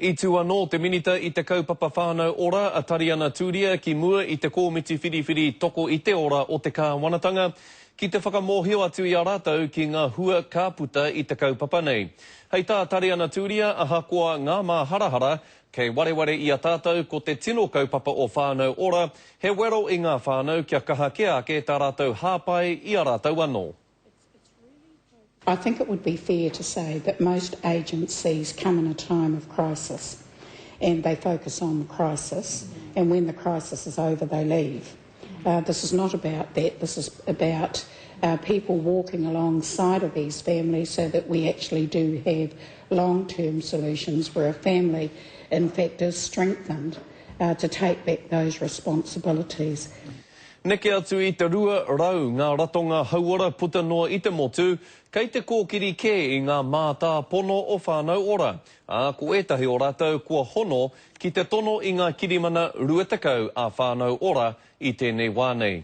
I tū anō te Minita i te Kaupapa Whānau Ora a Tariana Turia ki mua i te Kōmiti Whiriwhiri Toko i te Ora o te Kāwanatanga ki te whakamōhio atu i a rātou ki ngā hua ka puta i te kaupapa nei. Hei tā Tariana Turia ahakoa ngā māharahara, kei wareware i a tātou ko te tino kaupapa o Whānau Ora he wero i ngā whānau kia kaha kē ake tā rātou hāpai i a rātou anō. I think it would be fair to say that most agencies come in a time of crisis and they focus on the crisis and when the crisis is over they leave. Uh, this is not about that, this is about uh, people walking alongside of these families so that we actually do have long-term solutions where a family in fact is strengthened uh, to take back those responsibilities. Neke atu i te 200 ngā ratonga hauora puta noa i te motu, kei te kōkiri kē i ngā mātāpono o Whānau Ora, ā, ko ētahi o rātou kua hono ki te tono i ngā kirimana 20 a Whānau Ora i tēnei wā nei.